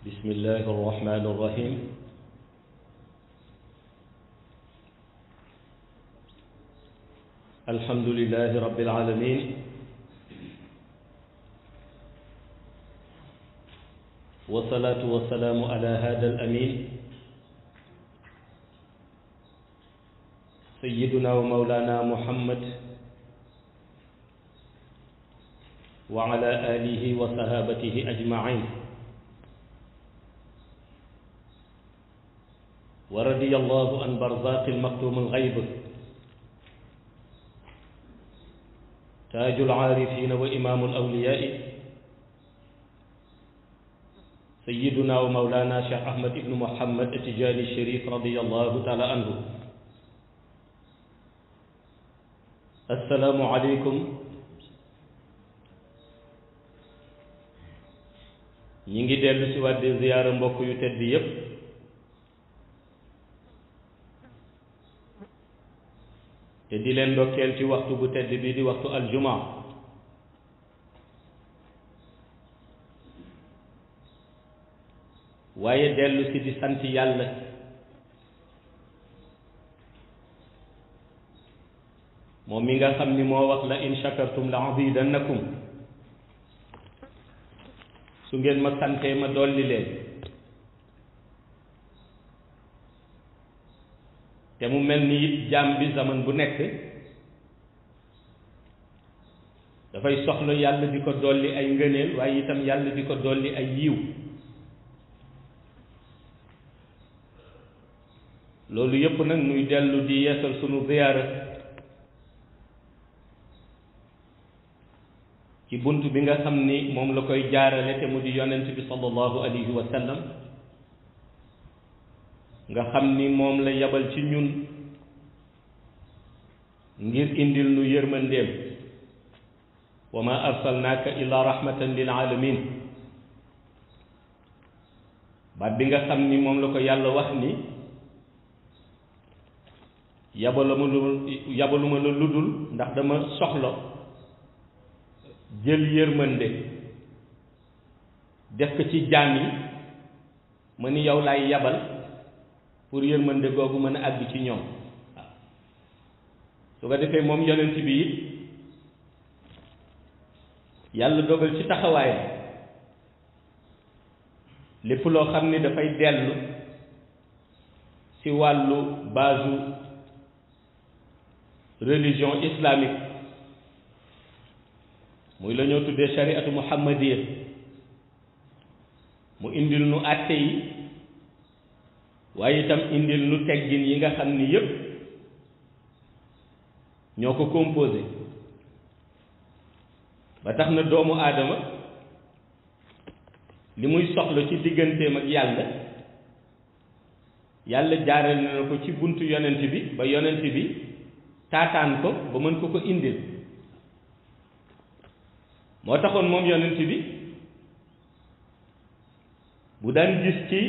بسم الله الرحمن الرحيم الحمد لله رب العالمين والصلاة والسلام على هذا الأمين سيدنا ومولانا محمد وعلى آله وصحابته أجمعين ورضي الله عن برزاق المكتوم الغيب تاج العارفين وإمام الأولياء سيدنا ومولانا شيخ أحمد بن محمد التجاني الشريف رضي الله تعالى عنه. السلام عليكم. ñi ngi dellu si waat di ziyaara mbokk yu tedd yépp te di leen ndokkeel ci waxtu bu tedd bi di waxtu aljuma waaye dellu si di sant yàlla moom mi nga xam ni moo wax la in shakartum la azidannakum su ngeen ma santee ma dolli leen te mu mel ni it jaam bi zaman bu nekk dafay soxla yàlla di ko dolli ay ngëneel waaye itam yàlla di ko dolli ay yiw loolu yépp nag muy dellu di yeesal sunu ziyaara ci bunt bi nga xam ni moom la koy jaarale te mu di yonent bi sallallahu alayhi wa sallam nga xam ni moom la yabal ci ñun ngir indil nu yërmandeem wa ma arsalnaaka illa rahmatan lil alamin baat bi nga xam ni moom la ko yàlla wax ni yabaluma la ludul ndax dama soxla jël yërmande def ko ci jaam yi ma ni yow laay yabal pour yërmande googu mën a àgg ci ñoom waaw su ko defee moom yonent bi it yàlla dogal ci taxawaayam lépp loo xam ni dafay dellu ci wàllu base religion islamique muy la ñoo tuddee shariatu muhammadiya mu indil nu àtte yi waaye itam indil nu teggin yi nga xam ni yépp ñoo ko composé ba tax na doomu aadama li muy soxla ci digganteem ak yàlla yàlla jaaral na ko ci buntu yonent bi ba yonent bi taataan ko ba mën ko ko indil moo taxoon moom yonent bi bu daan gis ci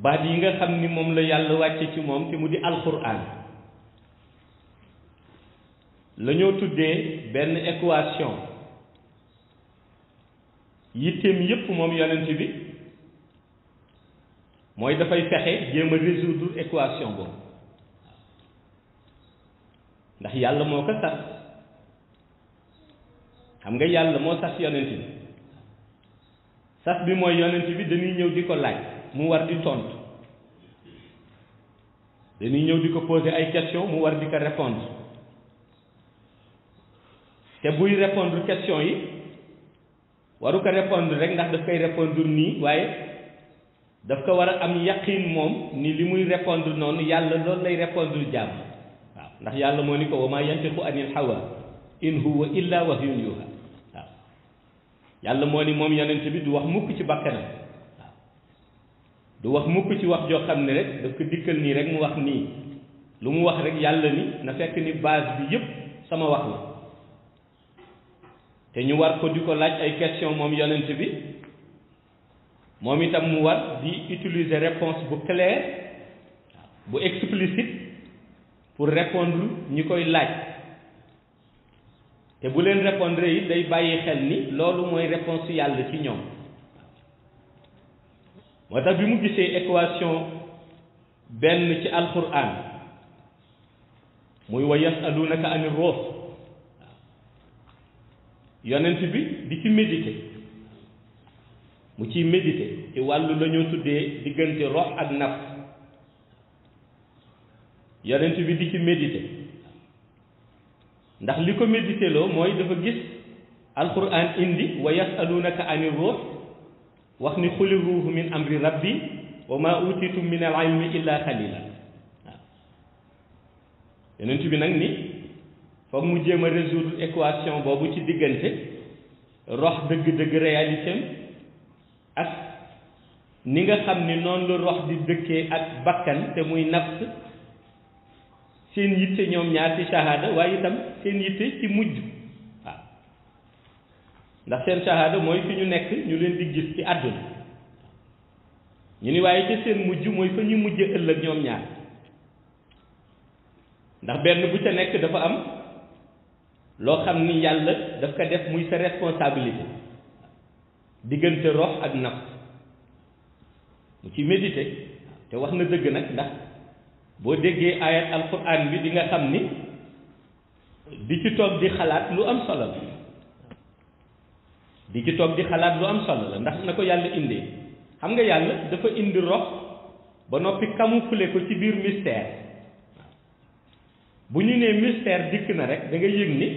baat yi nga xam ni moom la yàlla wàcce ci moom te mu di alxuraan la ñoo tuddee benn équation yitteem yépp moom yonent bi mooy dafay fexe jéem a résoudre équation boobu ndax yàlla moo ko sas xam nga yàlla moo sas yonent bi sas bi mooy yonent bi dañuy ñëw di ko laaj mu war di tontu dañuy ñëw di ko poser ay questions mu war di ko répondre te buy répondre questions yi waru ko répondre rek ndax daf koy répondre nii waaye daf ko war a am yaqin moom ni li muy répondre noonu yàlla loolu lay répondre jàmm waaw ndax yàlla moo ni ko wa maa yantiqu anil hawa in huwa illa wahyun yuha waaw yàlla moo ni moom yonent bi du wax mukk ci bakkanam waaw du wax mukk ci wax joo xam ne rek daf ko dikkal nii rek mu wax nii lu mu wax rek yàlla ni na fekk ni base bi yépp sama wax la te ñu war ko di ko laaj ay question moom yonent bi moom itam mu war di utiliser réponse bu claire bu explicite pour répondre ñi koy laaj te bu leen répondre yi day bàyyi xel ni loolu mooy réponse yàlla ci ñoom moo tax bi mu gisee équation benn ci alquran muy wa yasalunaka ani ruux yonent bi di ci méditer mu ciy méditer ci wàllu la ñoo tuddee diggante rox ak nafs yonent bi di ci méditer ndax li ko méditer loo mooy dafa gis alquran indi wa yasalunaka ani ruux wax ni xuli ruuhu min amri rabbi wa ma utitum min al ilmi illa xalila waaw yonent bi nag ni foog mu jéem a résoudre équation boobu ci diggante rox dëgg-dëgg réalité ak ni nga xam ni noonu la rox di dëkkee ak bakkan te muy nafs seen yitte ñoom ñaar ci shahada waaye itam seen yitte ci mujj waaw ndax seen shahada mooy fi ñu nekk ñu leen di gis ci àdduna ñu ni waaye ca seen mujj mooy fa ñu mujje ëllëg ñoom ñaar ndax benn bu ca nekk dafa am loo xam ni yàlla daf ko def muy sa responsabilité diggante rox ak nafs mu ci méditer te wax na dëgg nag ndax boo déggee ayat alquran bi di nga xam ni di ci toog di xalaat lu am solo la di ci toog di xalaat lu am solo la ndax na ko yàlla indee xam nga yàlla dafa indi rox ba noppi camoufler ko ci biir mystère bu ñu nee mystère dikk na rek da nga yëg ni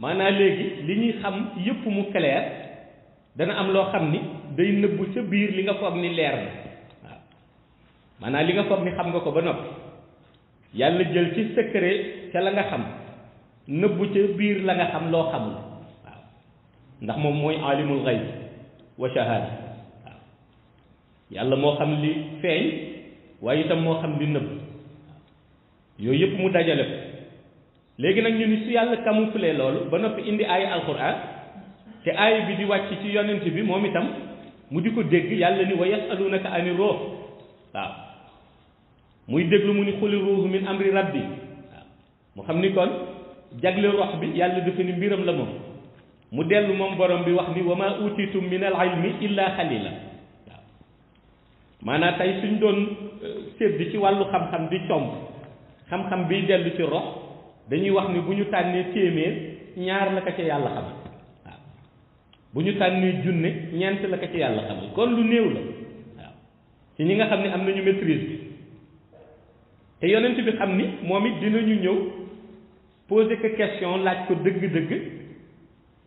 maanaam léegi li ñuy xam yëpp mu clair dana am loo xam ni day nëbbu ca biir li nga foog ni leer na waaw maanaam li nga foog ni xam nga ko ba noppi yàlla jël ci secret ca la nga xam nëbbu ca biir la nga xam loo xamul waaw ndax moom mooy alimul gayb wa shahada waaw yàlla moo xam li feeñ waaye itam moo xam li nëbb yooyu yëpp mu dajale ko léegi nag ñu ni su yàlla camouflé loolu ba noppi indi aaya alquran te aaya bi di wàcc ci yonent bi moom itam mu di ko dégg yàlla ni wa yasalunaka ani ruux waaw muy déglu mu ni xuli ruuhu min amri rabbi waaw mu xam ni kon jagle rox bi yàlla dafa ni mbiram la moom mu dellu moom borom bi wax ni wa ma utitum min al ilmi illa xalila waaw maanaam tey suñ doon sédd ci wàllu xam-xam di comp xam-xam biy dellu ci rox dañuy wax ni bu ñu tànnee téeméer ñaar la ko ca yàlla xamal waaw bu ñu tànnee junne ñeent la ko ca yàlla xamal kon lu néew la waaw ci ñi nga xam ne am nañu maîtrise bi te yonent bi xam ni moom it dinañu ñëw poser ko question laaj ko dëgg-dëgg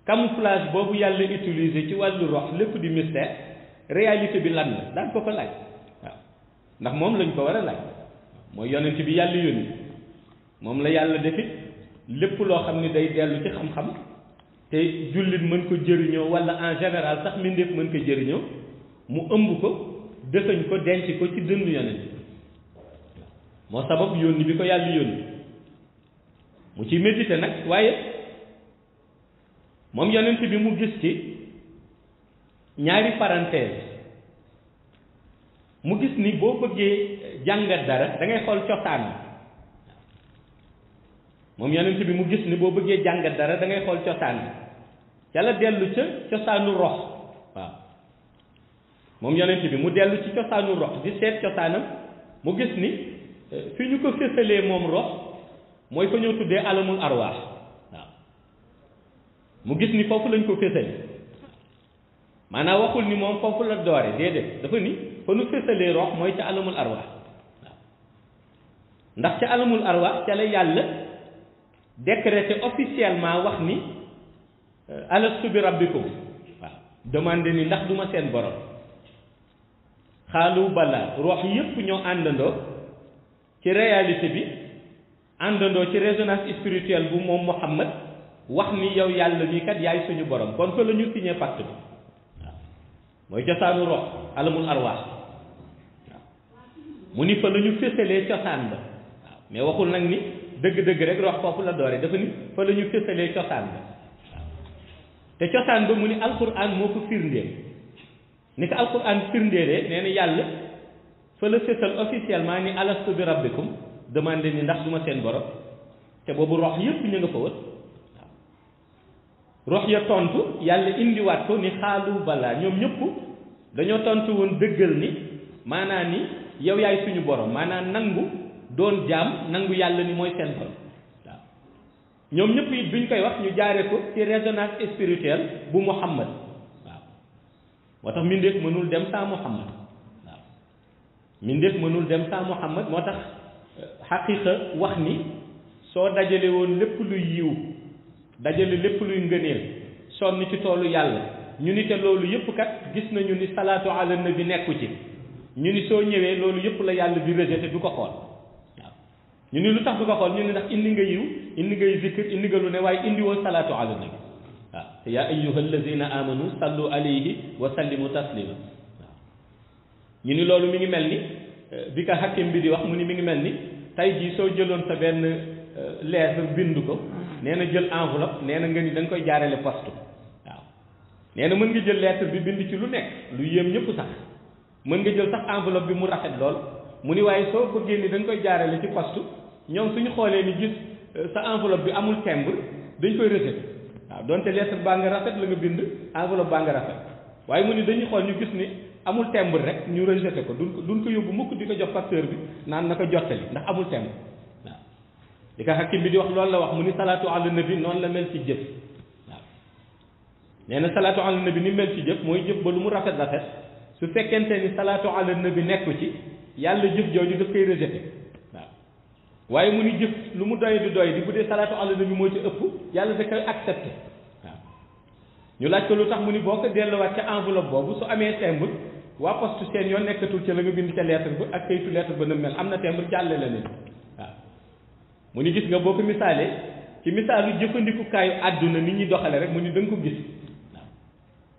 camouflage boobu yàlla utiliser ci wàllu rox lépp di mystère réalité bi lan la daan ko ko laaj waaw ndax moom lañ ko war a laaj mooy yonent bi yàlla yónni moom la yàlla defit lépp loo xam ni day dellu ci xam-xam te jullit mën ko jëriñoo wala en général sax mbindeef mën ko jëriñoo mu ëmb ko dëxëñ ko denc ko ci dëndu yonent moo sabab yónni bi ko yàlla yónni mu ci méditer nag waaye moom yonent bi mu gis ci ñaari parenthèse mu gis ni boo bëggee jàngat dara da ngay xool cosaan moom yonent bi mu gis ni boo bëggee jàngat dara da ngay xool cosaan ca la dellu ca cosaanu rox waaw moom yonent bi mu dellu ci cosaanu rox di seet cosaanam mu gis ni fi ñu ko fësalee moom rox mooy fa ñoo tuddee alamul arwaax waaw mu gis ni foofu lañ ko fësale maanaam waxul ni moom foofu la doore déedéet dafa ni fa nu fësalee rox mooy ca alamul arwaax waaw ndax ca alamul arwaax ca la yàlla décrété officiellement wax ni alastu bi rabbikum waaw demandé ni ndax duma seen borom xaalu balaa rox yépp ñoo àndandoo ci réalité bi àndandoo ci résonance spirituelle bu moom Muhammad wax ni yow yàlla nii kat yaay suñu borom kon fa la ñu signé pacte bi waaw mooy cosaanu rox alamul arwaax waaw mu ni fa la ñu fësalee cosaan ba waaw mais waxul nag ni dëgg-dëgg rek rox foofu la doore dafa ni fa la ñu fësalee cosaan ba waaw te cosaan ba mu ni alquran moo ko firndeel ni ko alquran firndeelee nee na yàlla fa la fësal officiellement ni alastu bi rabbikum demandé ni ndax duma seen borom te boobu rox yépp ñu nga fa wër waaw rox ya tontu yàlla indiwaat ko ni xaalu balaa ñoom ñëpp dañoo tontu woon dëggal ni maanaam ni yow yaay suñu borom maanaam nangu doon jaam nangu yàlla ni mooy seen borom waaw ñoom ñëpp it bi ñu koy wax ñu jaare ko ci résonance spirituelle bu Muhammad waaw moo tax mbindeef mënul dem sans Muhammad waaw mbindeef mënul dem sans Muhammad moo tax xaqiqa wax ni soo dajale woon lépp luy yiw dajale lépp luy ngëneel sonn ci toolu yàlla ñu ni te loolu yëpp kat gis nañu ni salaatu ala nabi nekku ci ñu ni soo ñëwee loolu yëpp la yàlla di rejeté du ko xool waaw ñu ni lu tax du ko xool ñu ni ndax indi nga yiw indi ngay zikr indi nga lu ne waaye indi woo salaatu ala nabi waaw te yaa ayyuha allazina amanu sallu alayhi wa sallimu taslima waaw ñu ni loolu mi ngi mel ni bi ka hakim bi di wax mu ni mi ngi mel ni tey jii soo jëloon sa benn lettre bind ko nee na jël enveloppe nee na nga ni da nga koy jaarale poste waaw nee na mën nga jël lettre bi bind ci lu nekk lu yéem ñëpp sax mën nga jël sax enveloppe bi mu rafet lool mu ni waaye soo bëggee ni da nga koy jaarale ci poste ñoom suñu xoolee ni gis sa enveloppe bi amul timbre dañ koy rejeté waaw donte lettre baa nga rafet la nga bind enveloppe baa nga rafet waaye mu ni dañuy xool ñu gis ni amul timbre rek ñu rejeté ko duñ ko yóbbu mukk di ko jox facteur bi naan na ko jottali ndax amul timbre waaw li ko hakim bi di wax loolu la wax mu ni salaatu ala nabi noonu la mel ci jëf waaw nee na salaatu ala nabi ni mel ci jëf mooy jëf ba lu mu rafet rafet su fekkente ni salaatu ala nabi nekku ci yàlla jëf jooju daf koy rejeté waaw waaye mu ni jëf lu mu doy di bu dee salaatu ala nabi moo ci ëpp yàlla da koy accepté waaw ñu laaj ko lu tax mu ni boo ko delluwaat ca enveloppe boobu su amee timbre waa poste seen yoon nekkatul ca la nga bind ca lettre ba ak kayitu lettre ba na mel am na timbre jàlle la leen waaw mu ni gis nga boo ko misaalee ci misaalu jëfandikukaayu àdduna nit ñi doxale rek mu ni da nga ko gis waaw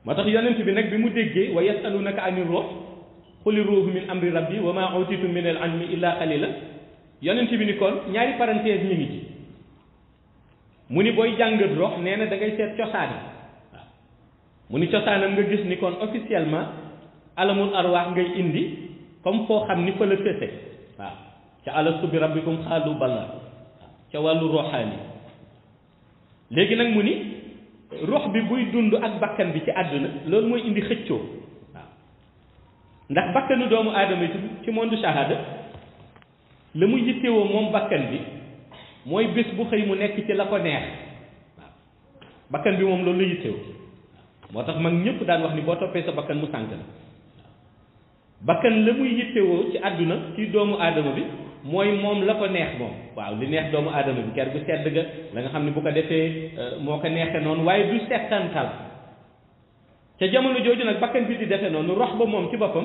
moo tax yonent bi nag bi mu déggee wa yasalunaka ani ruux quli ruuhu min amri rabbi wa ma utitum min al ilmi illa qalila yonent bi ni kon ñaari parenthèse ñu ngi ci mu ni booy jàngat rox nee na da ngay seet cosaan waaw mu ni cosaanam nga gis ni kon officiellement alamul arwaax ngay indi comme foo xam ni fa la fese waaw ca alastu bi rabbikum xaalu bala waaw ca wàllu roxaani léegi nag mu ni rox bi buy dund ak bakkan bi ci àdduna loolu mooy indi xëccoo waaw ndax bakkanu doomu aadama yi ci monde shahada la mu yittewoo moom bakkan bi mooy bés bu xëy mu nekk ci la ko neex waaw bakkan bi moom loolu la yittewoo moo tax mag ñëpp daan wax ni boo toppee sa bakkan mu sànk la bakkan la muy yittewoo ci àdduna ci doomu aadama bi mooy moom la ko neex moom waaw li neex doomu aadama bi ker gu sedd ga la nga xam ne bu ko defee moo ko neexee noonu waaye du settantal ca jamono jooju nag bakkan bi di defee noonu rox ba moom ci boppam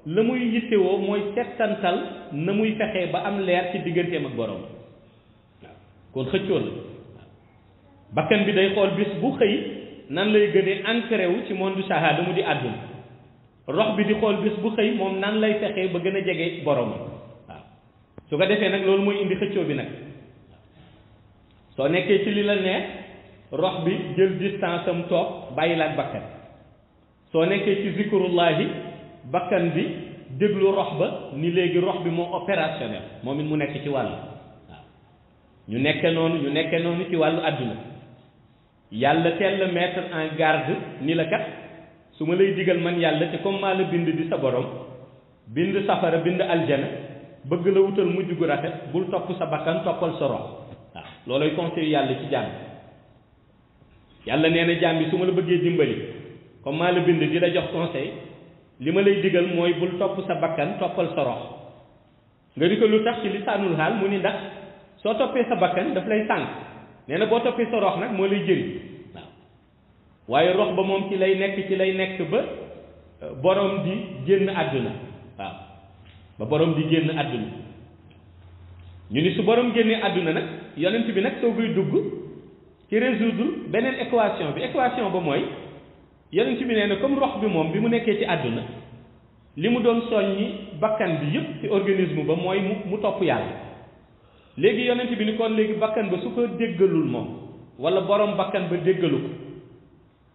la muy yittewoo mooy settantal na muy fexee ba am leer ci digganteem ak borom waaw kon xëccoo la bakkan bi day xool bis bu xëy nan lay gënee ancré wu ci monde shahada mu di àdduna rox bi di xool bis bu xëy moom nan lay fexee ba gën a jege borom waaw su ko defee nag loolu mooy indi xëccoo bi nag soo nekkee ci li la neex rox bi jël distance am toog bàyyi la ak bakkan soo nekkee ci zikrullahi bakkan bi déglu rox ba ni léegi rox bi moo opérationnel moom it mu nekk ci wàllu waaw ñu nekke noonu ci wàllu àdduna yàlla teel la mettre en garde ni la kat su ma lay digal man yàlla te comme maa la bind di sa borom bind safara bind aljana bëgg la wutal mujj gu rafet bul topp sa bakkan toppal sa rox waaw looloy conseil yàlla ci jaam yàlla nee na jaam bi su ma la bëggee dimbali comme maa la bind di la jox conseil li ma lay digal mooy bul topp sa bakkan toppal sa rox nga di ko lu tax ci lisaanul xaal mu ni ndax soo toppee sa bakkan daf lay sànq nee na boo toppee sa rox nag moo lay jëriñ waaw waaye rox ba moom ci lay nekk ba borom di génn àdduna waaw ba borom di génn àdduna ñu ni su borom génnee àdduna nag yonent bi nag soo koy dugg ci résoudre beneen équation ba mooy yonent bi nee na comme rox bi moom bi mu nekkee ci àdduna li mu doon soññi bakkan bi yëpp ci organisme ba mooy mu topp yàlla léegi yonent bi ni kon léegi bakkan ba su ko déggalul moom wala borom bakkan ba déggalu ko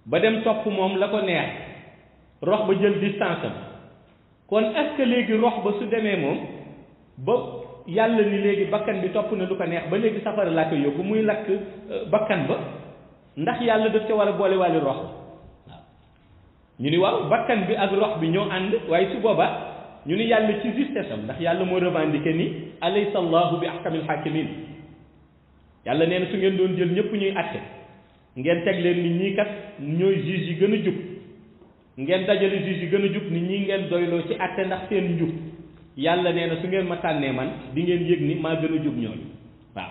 ba dem topp moom la ko neex rox ba jël distance am kon est-ce que léegi rox ba su demee moom ba yàlla ni léegi bakkan bi topp na lu ko neex ba léegi safara laa koy yóbbu muy lakk bakkan ba ndax yàlla daf ca war a boole wàllu rox waaw ñu ni waaw bakkan bi ak rox bi ñoo ànd waaye su boobaa ñu ni yàlla ci justesse am ndax yàlla moo revendiqué ni alaysa allahu bi ahkamil hakimin yàlla nee na su ngeen doon jël ñëpp ñuy atte ngeen teg leen ni ñii kat ñooy juge yi gën a jub ngeen dajale juge yi gën a jub ni ñii ngeen doyloo ci atte ndax seen njub yàlla nee na su ngeen ma tànnee man di ngeen yëg ni maa gën a jub ñooñu waaw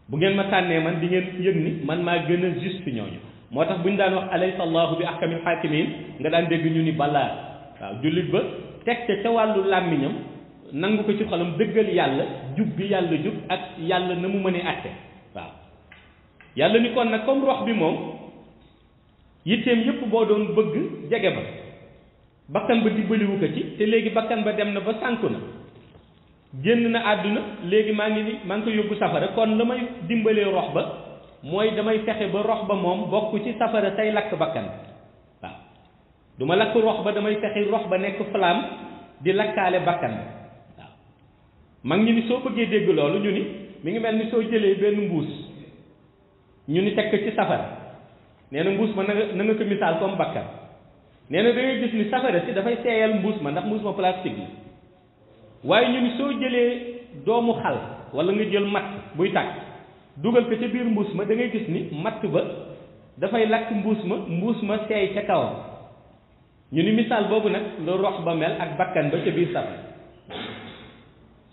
bu ngeen ma tànnee man di ngeen yëg ni man maa gën a juste ñooñu moo tax bu ñu daan wax alaysa allahu bi ahkamil hakimin nga daan dégg ñu ni balaa waaw jullit ba teg ca wàllu làmmiñam nangu ko ci xolam dëggal yàlla jub bi yàlla jub ak yàlla na mu mënee àtte waaw yàlla ni kon nag comme rox bi moom yitteem yépp boo doon bëgg jege ba bakkan ba dimbaliwu ko ci te léegi bakkan ba dem na ba sànku na génn na àdduna léegi maa ngi ko yóbbu safara kon la may dimbalee rox ba mooy damay fexe ba rox ba moom bokk ci safara say lakk bakkan waaw du ma lakk rox ba damay fexe rox ba nekk flamme di lakkaale bakkan waaw mag ñi ni soo bëggee dégg loolu ñu ni mi ngi mel ni soo jëlee benn mbuus ñu ni teg ko ci safara nee na mbuus ma na nga ko misaal comme bakkan nee na da ngay gis ni safara si dafay seeyal mbuus ma ndax mbuus ma plastique la waaye ñu ni soo jëlee doomu xal wala nga jël matt buy tàkk dugal ko ca biir mbuus ma da ngay gis ni matt ba dafay lakk mbuus ma seey ca kawam ñu ni misaal boobu nag la rox ba mel ak bakkan ba ca biir safara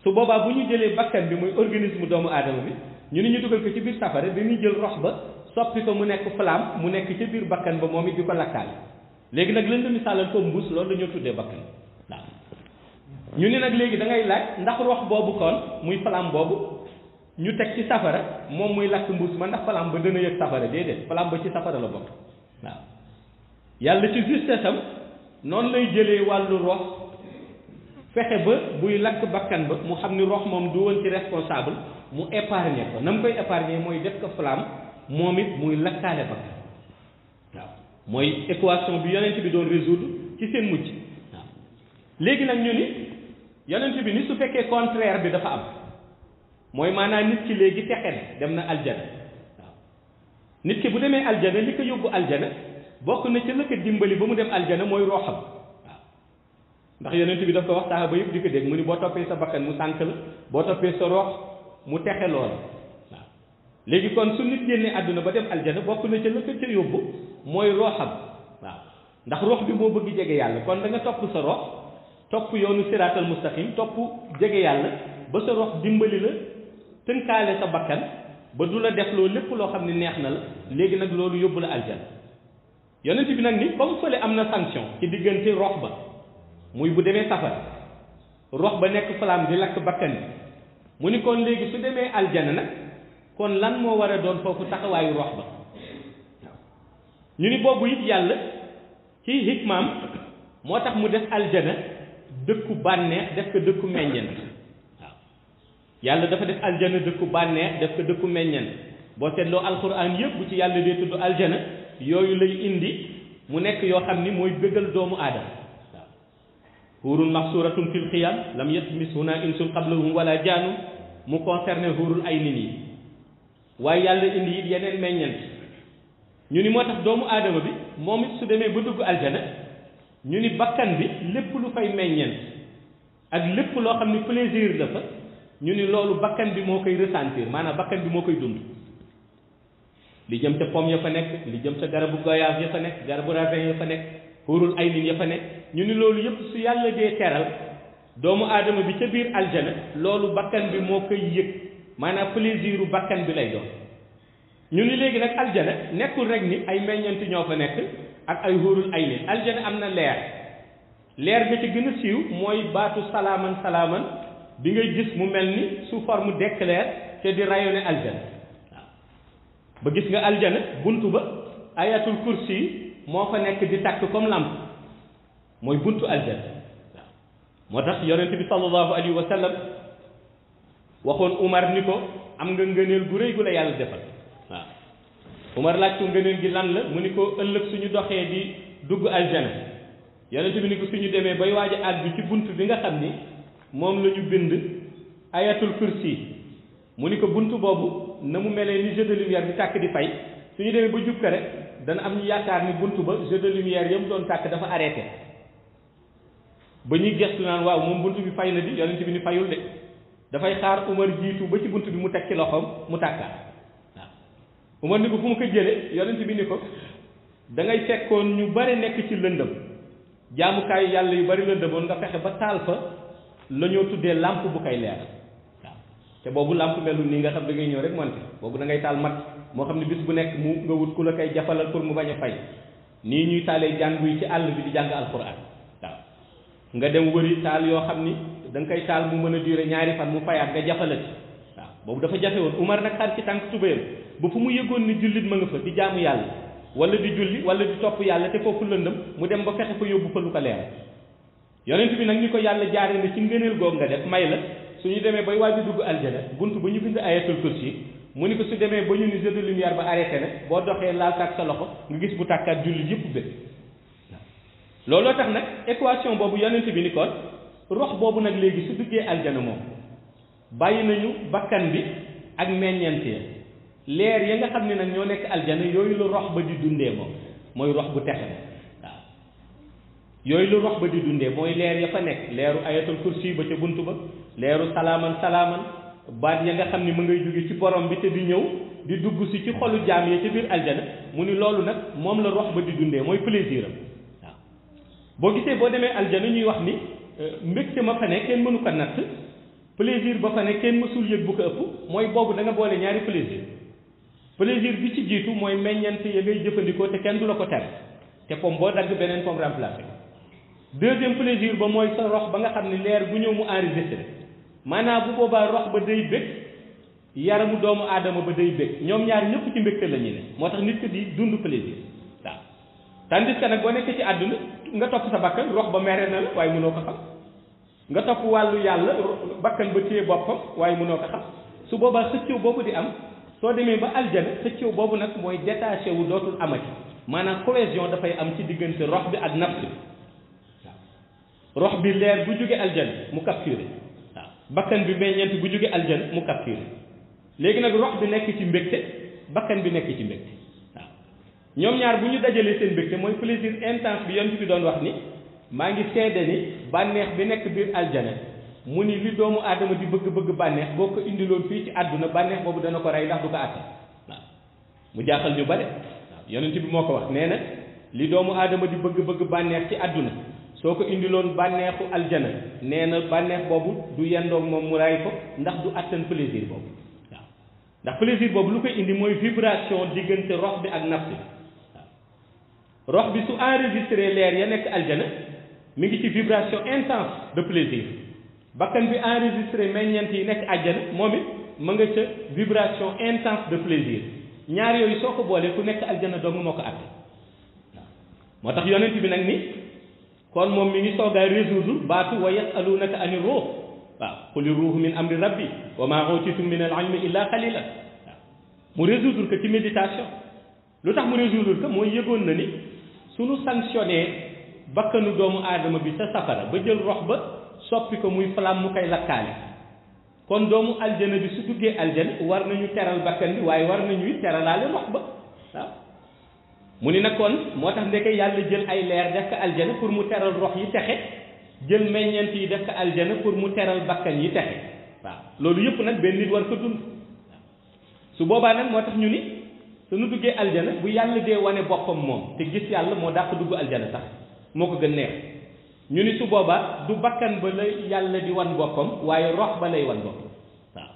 su boobaa bu ñu jëlee bakkan bi muy organisme doomu aadama bi ñu ni ñu dugal ko ci biir safara dañuy jël rox ba soppi ko mu nekk flamme mu nekk ca biir bakkan ba moom it di ko lakkaale léegi nag lañ la misaalal ko mbuus loolu la ñoo tuddee bakkan waaw ñu ni nag léegi da ngay laaj ndax rox boobu kon muy flamme boobu ñu teg ci safara moom muy lakk mbuus ma ndax flamme ba dana yëg safara déedéet flamme ba ci safara la bokk waaw yàlla ci justesse am noonu lay jëlee wàllu rox fexe ba buy lakk bakkan ba mu xam ni rox moom du woon ci responsable mu épargner ko na mu koy épargner mooy def ko flamme moom it muy lakkaale bakkan waaw mooy équation bi yonent bi doon résoudre ci seen mucc waaw léegi nag ñu ni yonent bi ni su fekkee contraire bi dafa am mooy maanaam nit ki léegi texe na dem na aljana waaw nit ki bu demee aljana li ko yóbbu aljana bokk na ci la ko dimbali ba mu dem aljana mooy roxam waaw ndax yonent bi daf ko wax saxaaba yëpp di ko dégg mu ni boo toppee sa bakkan mu sànk la boo toppee sa rox mu texe loola waaw léegi kon su nit génnee àdduna ba dem aljana bokk na ci la ko ca yóbbu mooy roxam waaw ndax rox bi moo bëgg jege yàlla kon da nga topp sa rox topp yoonu siraatal mustaqim topp jege yàlla ba sa rox dimbali la tënkaale sa bakkan ba du la def loolu lépp loo xam ne neex na la léegi nag loolu yóbbu la aljana yonent bi nag ni comme fële am na sanction ci diggante rox ba muy bu demee safara rox ba nekk flamme di lakk bakkan bi mu ni kon léegi su demee aljana nag kon lan moo war a doon foofu taxawaayu rox ba ñu ni boobu it yàlla ci hikmaam moo tax mu def aljana dëkku bànneex def ko dëkku meññent waaw yàlla dafa def aljana dëkku bànneex def ko dëkku meññent boo seetloo alquran yëpp bu ci yàlla dee tudd aljana yooyu lay indi mu nekk yoo xam ni mooy bëggal doomu aadama waaw huurun maxsuuratun fil xiyam lam yatmishunna insun qablahum wala jaanu mu concerné huurul ay nit yi waaye yàlla indi it yeneen meññent ñu ni moo tax doomu aadama bi moom it su demee ba dugg aljana ñu ni bakkan bi lépp lu fay meññent ak lépp loo xam ni plaisir la fa ñu ni loolu bakkan bi moo koy ressentir maanaam bakkan bi moo koy dund li jëm ca pomme ya fa nekk li jëm ca garabu goyaas ya fa nekk garabu raisin ya fa nekk xuurul ay nin ya fa nekk ñu ni loolu yëpp su yàlla dee teral doomu aadama bi ca biir aljana loolu bakkan bi moo koy yëg maanaam plaisiru bakkan bi lay doon ñu ni léegi nag aljana nekkul rek ni ay meññanti ñoo fa nekk ak ay xuurul ay nin aljana am na leer ga ci gën a siiw mooy baatu salaaman salaaman bi ngay gis mu mel ni sous forme d'éclair te di rayonner aljana ba gis nga aljana buntu ba ayatul kursi moo fa nekk di tàkk comme lampe mooy buntu aljana waaw moo tax yonent bi sallallahu alayhi wa sallam waxoon Umar ni ko am nga ngëneel gu rëy gu la yàlla defal waaw Umar laaj ko ngëneel gi lan la mu ni ko ëllëg suñu doxee di dugg aljana yonent bi ni ko suñu demee bay waaj a àgg ci bunt bi nga xam ni moom la ñu bind ayatul kursi mu ni ko buntu boobu na mu melee ni jeu de lumière bi tàkk di fay suñu demee ba jub ko rek dana am ñu yaakaar ni buntu ba jeu de lumière yam doon tàkk dafa arrêté ba ñuy gestu naan waaw moom bunt bi fay na di yonent bi ni fayul de dafay xaar Umar jiitu ba ci bunt bi mu teg ci loxoom mu tàkkaat waaw Umar ni ko fu mu ko jële yonent bi ni ko da ngay fekkoon ñu bari nekk ci lëndëm jaamukaayu yàlla yu bari lëndëmoon nga fexe ba taal fa la ñoo tuddee lampe bu koy leer waaw te boobu lampe melul nii nga xam da ngay ñëw rek monte boobu da ngay taal mat moo xam ne bis bu nekk mu nga wut ku la koy jafalal pour mu bañ a fay nii ñuy taalee jàngu yi ci àll bi di jàng alquran waaw nga dem wëri taal yoo xam ni da nga koy taal mu mën a durer ñaari fan mu fayaat nga jafalati waaw boobu dafa jafe woon Umar nag xar ci tànk tubéyam ba fu mu yëgoon ni jullit ma nga fa di jaamu yàlla wala di julli wala di topp yàlla te foofu lëndëm mu dem ba fexe fa yóbbu fa lu ko leer yonent bi nag ni ko yàlla jaare na ci ngëneel goog nga def may la suñu demee bay waaj a dugg aljana bunt ba ñu bind ayatul kursi mu ni ko su demee ba ñu ni jeu de lumière ba arrêté na boo doxee laal tàkk sa loxo nga gis bu tàkkaat jullit yëpp bëgg looloo tax nag équation boobu yonent bi ni kon rox boobu nag léegi su duggee aljana moom bàyyi nañu bakkan bi ak meññeent ya leer ya nga xam ne nag ñoo nekk aljana yooyu la rox ba di dundee moom mooy rox bu texe waaw yooyu la rox ba di dundee mooy leer ya fa nekk leeru ayatul kursi ba ca bunt ba leeru salaaman salaaman baat ya nga xam ni mu ngay jóge ci borom bi te di ñëw di dugg si ci xolu jaam ya ca biir aljana mu ni loolu nag moom la rox ba di dundee mooy plaisir am waaw boo gisee boo demee aljana ñuy wax ni mbégte ma fa ne kenn mënu ko natt plaisir ba fa ne kenn mësul yëg bu ko ëpp mooy boobu da nga boole ñaari plaisir bi ci jiitu mooy meññant ya ngay jëfandikoo te kenn du la ko tere te pom boo dagg beneen pom remplacé deuxième plaisir ba mooy sa rox ba nga xam ne leer bu ñëw mu enregistré maanaam bu boobaa rox ba day bég yaramu doomu aadama ba day bég ñoom ñaar ñëpp ci mbégte la ñu ne moo tax nit ko di dund plaisir waaw tandis que nag boo nekk ci àdduna nga topp sa bakkan rox ba mere na la waaye mënoo ko xam nga topp wàllu yàlla bakkan ba téye boppam waaye mënoo ko xam su boobaa xëccoo boobu di am soo demee ba aljana xëccoo boobu nag mooy détaché wu dootul amati maanaam cohésion dafay am ci diggante rox bi ak nafs bi waaw rox bi leer bu jóge aljana mu capturé waaw bakkan bi meññeent bu jóge aljana mu capturé léegi nag rox bi nekk ci mbégte bakkan bi nekk ci mbégte waaw ñoom ñaar bu ñu dajalee seen mbégte mooy plaisir intense bi yonent bi doon wax ni maa ngi seede ni bànneex bi nekk biir aljana mu ni li doomu aadama di bëgg-bëgg bànneex boo ko indiloon fii ci àdduna bànneex boobu dana ko rey ndax du ko àtte waaw mu jaaxal ñu bare waaw yonent bi moo ko wax nee na li doomu aadama di bëgg-bëgg bànneex ci àdduna soo ko indiloon bànneexu aljana nee na bànneex boobu du yendoog moom mu rey ko ndax du attan plaisir boobu waaw ndax plaisir boobu lu koy indi mooy vibration diggante rox bi ak nafs bi waaw rox bi su enregistré leer ya nekk aljana mi ngi ci vibration intense de plaisir bakkan bi enregistré meññeent yi nekk àjjana moom it ma nga ca vibration intense de plaisir ñaar yooyu soo ko boolee ku nekk aljana dong moo ko àtte waaw moo tax yonent bi nag ni kon moom mi ngi soogaa résoudre baatu wa yasalunaka ani ruux waaw quli ruuhu min amri rabbi wa maa utitum min al ilmi illa qalila waaw mu résoudre que ci méditation lu tax mu résoudre que mooy yëgoon na ni suñu sanctionné bakkanu doomu aadama bi sa safara ba jël rox ba soppi ko muy flamme mu koy lakkaale kon doomu aljana bi su duggee aljana war nañu teral bakkan bi waaye war nañuy teralaale rox ba waaw mu ni nag kon moo tax ndeke yàlla jël ay leer def ko aljana pour mu teral rox yi texe jël meññeent yi def ko aljana pour mu teral bakkan yi texe waaw loolu yëpp nag benn nit war ko dund su boobaa nag moo tax ñu ni suñu duggee aljana bu yàlla dee wane boppam moom te gis yàlla moo dàq dugg aljana sax moo ko gën neex ñu ni su boobaa du bakkan ba la yàlla di wan boppam waaye rox ba lay wan boppam waaw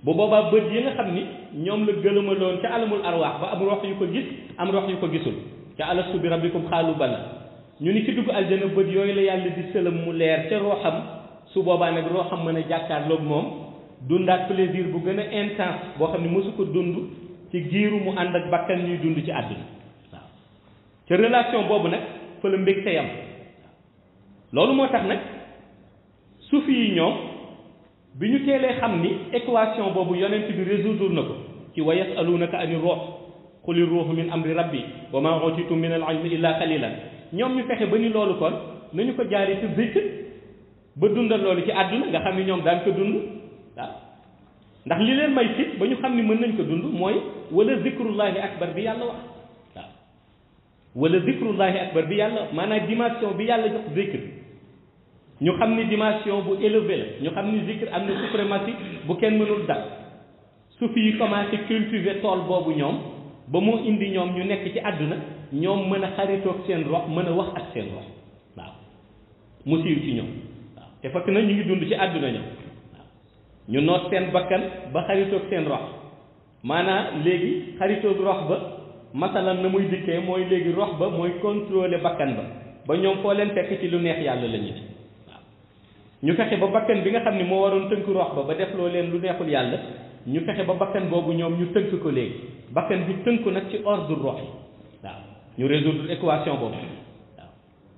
bu boobaa bët yi nga xam ni ñoom la gëlëmaloon ca alamul arwaax ba am rox yu ko gis am rox yu ko gisul ca alastu bi rabbikum xaalu bala ñu ni ci dugg aljana bët yooyu la yàlla di sëlam mu leer ca roxam su boobaa nag roxam mën a jàkkaarloog moom dundaat plaisir bu gën a intense boo xam ne mosu ko dund ci giiru mu ànd ak bakkan ñuy dund ci àdduna waaw ca relation boobu nag fa la mbégte yam loolu moo tax nag sufi yi ñoom bi ñu teelee xam ni équation boobu yonent bi résoudre na ko ci wa yasalunaka ani ruux quli ruuhu min amri rabbi wa ma utitum min al ilmi illa qalilan ñoom ñu fexe ba ni loolu kon nañu ko jaari ci zikr ba dundal loolu ci àdduna nga xam ni ñoom daan ko dund waaw ndax li leen may fit ba ñu xam ni mën nañ ko dund mooy wala zikrullahi akbar bi yàlla wax waaw wala zikrullahi akbar bi yàlla maanaam dimension bi yàlla jox zikr ñu xam ni dimension bu élevé la ñu xam ni zikr am na suprématie bu kenn mënul dal su fi commencé cultiver tool boobu ñoom ba mu indi ñoom ñu nekk ci àdduna ñoom mën a xaritoog seen rox mën a wax ak seen rox waaw mu siiw ci ñoom waaw te fekk na ñu ngi dund ci àdduna ñoom waaw ñu noot seen bakkan ba xaritoog seen rox maanaam léegi xaritoog rox ba masalan na muy dikkee mooy léegi rox ba mooy contrôler bakkan ba ñoom foo leen fekk ci lu neex yàlla la ñu waaw ñu fexe ba bakkan bi nga xam ne moo waroon tënk rox ba def loo leen lu neexul yàlla ñu fexe ba bakkan boobu ñoom ñu tënk ko léegi bakkan bi tënku nag ci ordre rox yi waaw ñu résoudre équation boobu waaw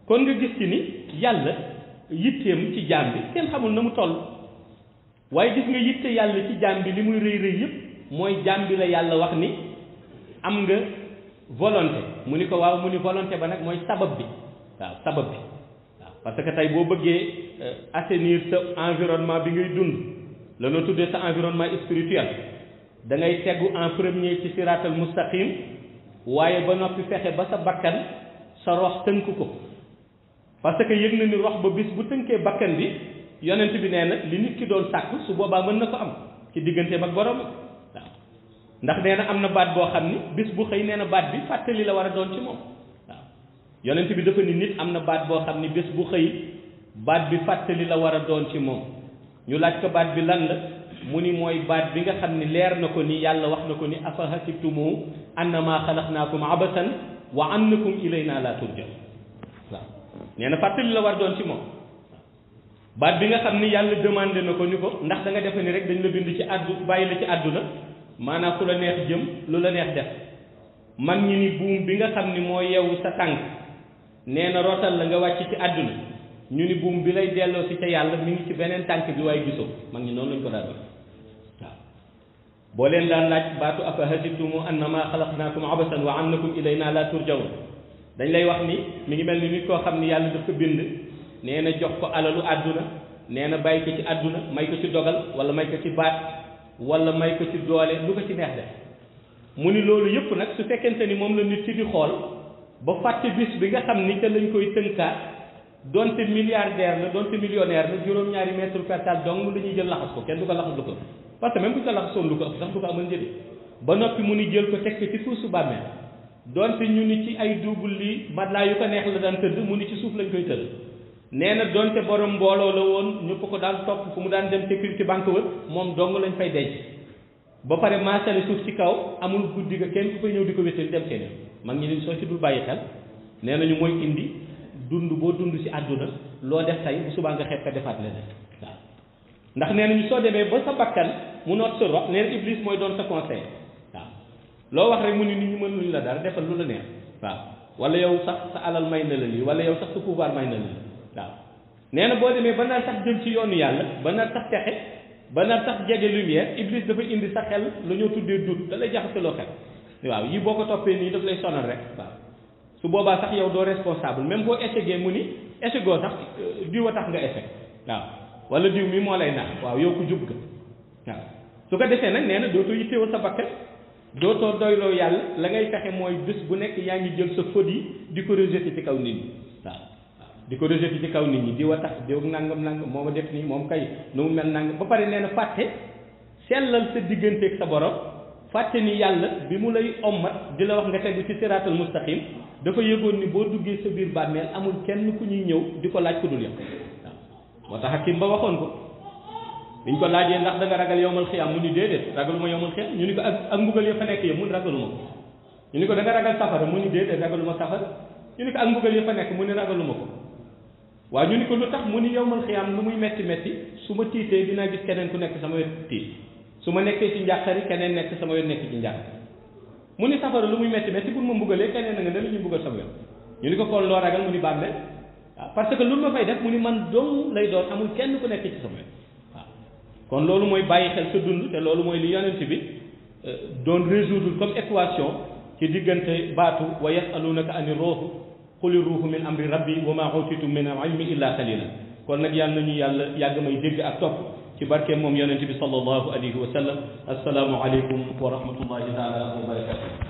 kon nga gis ci ni yàlla yitteem ci jaam bi kenn xamul na mu toll waaye gis nga yitte yàlla ci jaam bi li muy rëy rëy yëpp mooy jaam bi la yàlla wax ni am nga volonté mu ni ko waaw mu ni volonté ba nag mooy sabab bi waaw sabab bi waaw parce que tey boo bëggee assainir sa environnement bi ngay dund la noo tuddee sa environnement spirituel da ngay tegu en premier ci siratal mustaqim waaye ba noppi fexe ba sa bakkan sa rox tënk ko parce que yëg na ni rox ba bis bu tënkee bakkan bi yonent bi nee na li nit ki doon sàkk su boobaa mën na ko am ci digganteem ak borom waaw ndax nee na am na baat boo xam ni bis bu xëy nee na baat bi fàttali la war a doon ci moom waaw yonent bi dafa ni nit am na baat boo xam ni bis bu xëy baat bi fàttali la war a doon ci moom ñu laaj ko baat bi lan la mu ni mooy baat bi nga xam ni leer na ko ni yàlla wax na ko ni afa hasibtumu annama xalaqnaakum abasan wa annakum ilayna la turja'un waaw nee na fàttali la war doon ci moom baat bi nga xam ni yàlla demandé na ko ni ko ndax da nga defe ni rek dañ la bind ci àddu bàyyi la ci àdduna maanaam fu la neex jëm lu la neex def mag ñi ni buum bi nga xam ni moo yeewu sa tànk nee na rootal la nga wàcc ci àdduna ñu ni buum bi lay delloo si ca yàlla mi ngi ci beneen tànk bi waaye gisoo mag ñi noonu lañ ko daan wax waaw boo leen daan laaj baatu afa hasibtumu annama xalaqnaakum abasan wa annakum ilayna la turja'un dañ lay wax ni mi ngi mel ni nit koo xam ni yàlla daf ko bind nee na jox ko alalu àdduna nee na bàyyi ko ci àdduna may ko ci dogal wala may ko ci baat wala may ko ci doole lu ko ci neex def mu ni loolu yëpp nag su fekkente ni moom la nit ci di xool ba fàtte bis bi nga xam ni te lañ koy tënkaat donte milliardaire la donte millionnaire la juróom-ñaari mètre carré donc la ñuy jël laxas ko kenn du ko laxas lu ko parce que même bu ñu ko laxasoon lu ko ëpp sax du ko amal njëriñ ba noppi mu ni jël ko teg ko ci suuf su bàmmeel donte ñu ni ci ay double li matelas yu ko neex la daan tëdd mu ni ci suuf lañ koy tëdd nee na donte borom mbooloo la woon ñëpp ko daan topp fu mu daan dem sécurité banque wër moom dong lañ fay denc ba pare maasale suuf ci kaw amul guddi ga kenn ku fay ñëw di ko wéttali dem seen mag ñi ni soo ci dul bàyyi xel nee nañu mooy indi dund boo dund ci àdduna loo def tey bu subaa nga xeeb ka defaat leneen waaw ndax nee nañu soo demee ba sa bakkan mu noot sa rox nee na iblis mooy doon sa conseil waaw loo wax rek mu ni nit ñi mënuñu la dara defal lu la neex waaw wala yow sax sa alal may na la lii wala yow sax sa pouvoir may na la lii waaw nee na boo demee ba nar sax jëm ci yoonu yàlla ba nar sax texe ba nar sax jege lumière iblis dafa indi sa xel lu ñoo tuddee dut da lay jaxaseloo xel waaw yi boo ko toppee nii daf lay sonal rek waaw su boobaa sax yow doo responsable même boo échecgee mu ni échecgoo sax diw a tax nga échec waaw wala diw mi moo lay nax waaw yow ku jub ga waaw su ko defee nag nee na dootoo yittewoo sa bakkan dootoo doyloo yàlla la ngay fexe mooy bés bu nekk yaa ngi jël sa faute yi di ko rejeter ci kaw nit ñi waaw di ko rejeter ci kaw nit ñi diw a tax diw nangam nangam moo ma def nii moom kay nu mu mel nangam ba pare nee na fàtte sellal sa digganteeg sa borom fàtte ni yàlla bi mu lay ommat di la wax nga tegu ci siraatal mustaqim dafa yëgoon ni boo duggee sa biir bàmmeel amul kenn ku ñuy ñëw di ko laaj ku dul yow waaw moo tax Hakim ba waxoon ko biñ ko laajee ndax da nga ragal yowmal xiyaam mu ni déedéet ragaluma yowmal xiyaam ñu ni ko ak mbugal ya fa nekk yëpp mu ni ragaluma ko ñu ni ko da nga ragal safara mu ni déedéet ragaluma safara ñu ni ko ak mbugal ya fa nekk mu ni ragaluma ko waaw ñu ni ko lu tax mu ni yowmal xiyaam lu muy metti metti su ma tiitee dinaa gis keneen ku nekk sama wet tiit su ma nekkee ci njàqari keneen nekk sama wet nekk ci njàqari mu ni safara lu muy metti metti pour ma mbugalee keneen na nga ne la ñuy mbugal sama wet ñu ni ko kon loo ragal mu ni bàmmeel waaw parce que lu ma fay def mu ni man dong lay doon amul kenn ku nekk ci sama wet waaw kon loolu mooy bàyyi xel sa dund te loolu mooy li yonent bi doon résoudre comme équation ci diggante baatu wa yasalunaka ani ruuh quli ruuhu min amri rabbi wa ma utitum min al ilmi illa qalila kon nag yàlla nañu yàlla yàgg may dégg ak topp ci barke moom yonent bi sallallahu alayhi wa sallam assalaamu aleykum wa rahmatullahi taala wa barakatuh